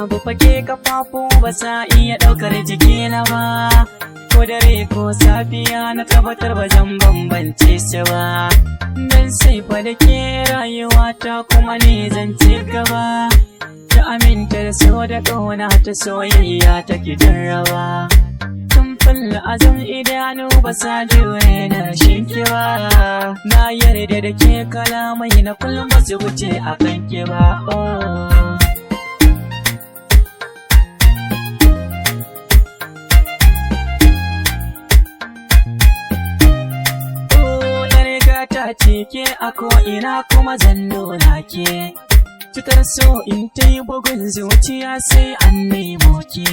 Abu fake kafafu ba sa iya ɗaukar jikina ba. Ko dare ko safiya na tabbatar ba zan bambance su ba. Dan sai fa da ke rayuwata kuma ni zan ci gaba. Ta aminta da so da ƙauna ta soyayya ta ki jarraba. Tun fulla azam idanu ba sa jure na rashin ki ba. Na yarda da ke kalamai na kullum ba su wuce a kan ki ba. Oh. Ta cike a ko'ina kuma zan nuna ke. Cikar so in ta yi bugun zuciya sai an nemo ke.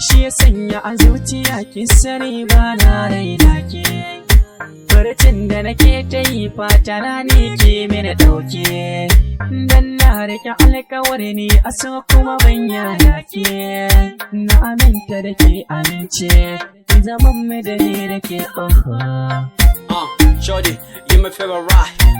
Shi ya sanya a zuciya ki sani ba na raina ke. Farcin da nake ta yi fata na ne ke mini ɗauke. Dan na rike alkawari ne a so kuma ban yana ke. Na aminta da ke amince, zaman mu da ni da ke oh. Shorty, you my favorite.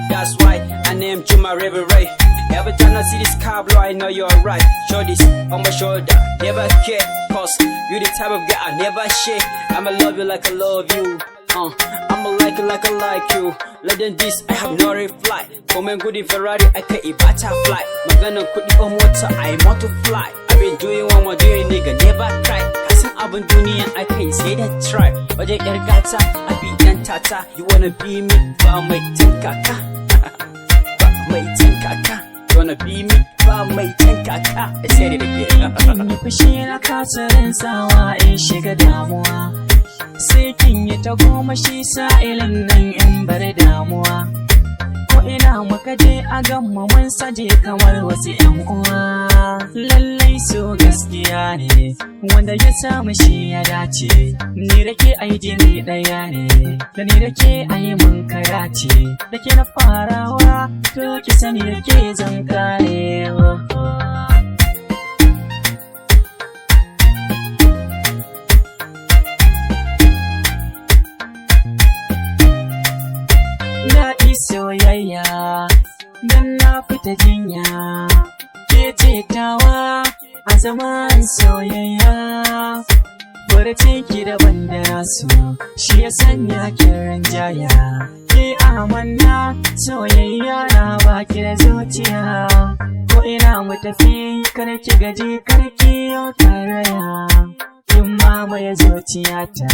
That's why I named you my favorite. Every time I see this car blow, I know you're right. Shorty's on my shoulder, never care. 'Cause you the type of girl I never share. I'ma love you like I love you. I'ma like you like I like you. Legend this, I have no reply. Come good in Ferrari, I can a butterfly. Maganan kuɗi on mota, I want to fly. I been doing what I'm doing, nigga, never cry. Kasan abin duniya, I can say that try. Wajen yar gata, I be dan tata. You wanna be me, ba mai tankaka. Ba mai tankaka. You wanna be me, ba mai tankaka. I said it again. Kin yi fushi na kasa rinsawa in shiga damuwa. Sai kin yi ta goma shi sa'ilin nan in bar damuwa. Ko ina muka je a gamma mun saje kamar wasu ‘yan uwa. Lallai so gaskiya ne, wanda ya samu shi ya dace. Ni da ke ai jini ɗaya ne, da ni da ke ai mun karace. Da ke na farawa, to ki sani da ke zan karewa. Daɗi soyayya dan na fita jinya ke ce tawa a zaman soyayya furcin ki daban da nasu shi ya sanya kiran jaya ke amanna soyayya na baki da zuciya ko ina mu tafi kar ki gaji kar ki yo karaya kin mamaye zuciyata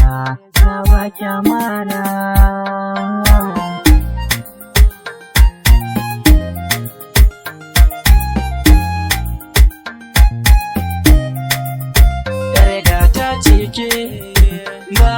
na baki amana. Yarda ta cike ba